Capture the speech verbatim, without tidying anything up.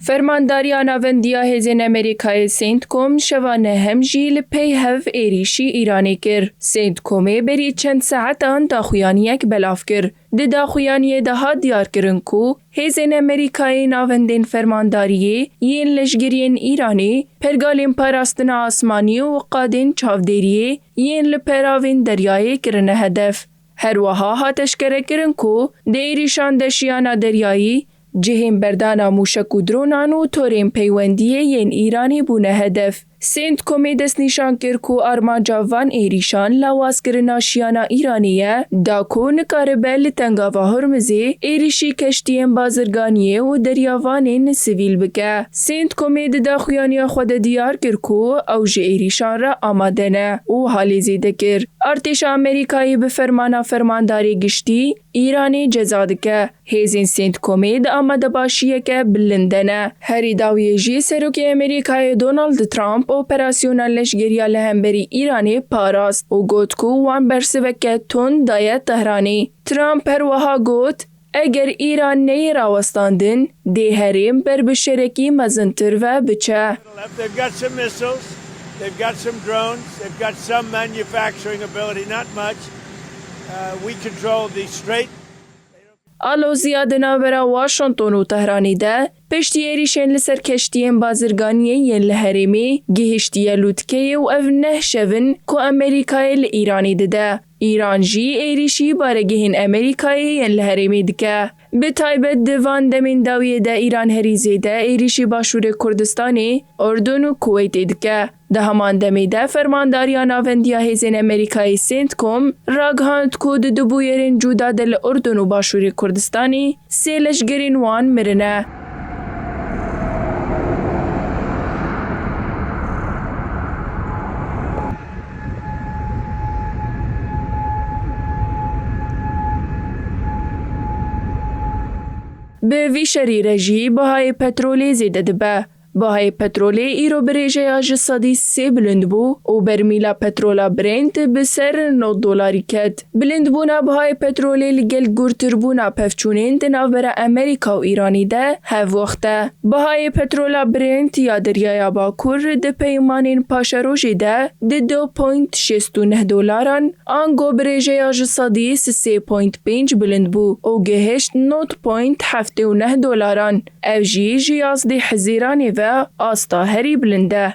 Fermandariya Navendiya Hêzên Amerîkayê CENTCOM şeva nehem jî li pey hev êrîşî Îranê kir. CENTCOMê berî çend saetan daxuyaniyek belav kir. Di daxuyaniyê de hat diyarkirin ku hêzên Amerîkayê navendên fermandariyê yên leşgeriyên Îranê, pergalên parastina asmanî û qadên çavdêriyê yên li peravên deryayê kirine hedef. Her wiha hat eşkerekirin ku di êrîşan de şiyana deryayî, cihên berdana mûşek û dronan û torên peywendiyê yên Îranê bûne hedef. CENTCOMê destnîşan kir ku armanca van êrîşan lawazkirina şiyana Îranê ye, da ku nikaribe li Tengava Hormizê êrîşî keştiyên bazirganiyê û deryavanên sivîl bike. CENTCOMê di daxuyaniya xwe de diyar kir ku ew ji êrîşan re amade ne û halê zêde kir. Artêşa Amerîkayê bi fermana fermandarê giştî Îranê ceza dike. Hêzên CENTCOMê di amadebaşiyeke bilind de ne. Herî dawiyê jî Serokê Amerîkayê Donald Trump operasyona leşgeriya li hemberî Îranê parast û got ku wan bersiveke tund daye Tehranê. Trump her wiha got, eger Îran neyê rawestandin, dê herêm ber bi şerekî mezintir ve biçe. They've got some missiles, they've got some drones, they've got some manufacturing ability, not much. Uh, we control the strait. Aloziya di navbera Washington û Tehranê de piştî êrîşên li ser keştiyên bazirganiyê yên li herêmê gihiştiye lûtkeyê û ev neh şev in ku Amerîkayê li Îranê dide. Îran jî êrîşî baregehên Amerîkayê yên li herêmê dike. Bi taybet di van demên dawiyê de Îran herî zêde êrîşî Başûrê Kurdistanê, Urdun û Kuweytê dike. Di heman demê de Fermandariya Navendiya Hêzên Amerîkayê CENTCOM ragihand ku di du bûyerên cuda de li Urdun û Başûrê Kurdistanê sê leşgerên wan mirine. Bi vî şerî re jî bihayê petrolê zêde dibe. Bihayê petrolê îro bi rêjeya ji sedî sê bilind bû û bermîla petrola Brent bi ser nod dolarî ket. Bilindbûna bihayê petrolê li gel gurtirbûna pevçûnên di navbera Amerîka û Îranê de hevwext e. Bihayê petrola Brent ya Deryaya Bakur di peymanên paşerojê de di du point şêst û neh dolaran, ango bi rêjeya ji sedî sisê point pênc bilind bû û gihişt nod point heftê û neh dolaran. Ev jî ji yazdeh Hezîranê ve asta herî bilind e.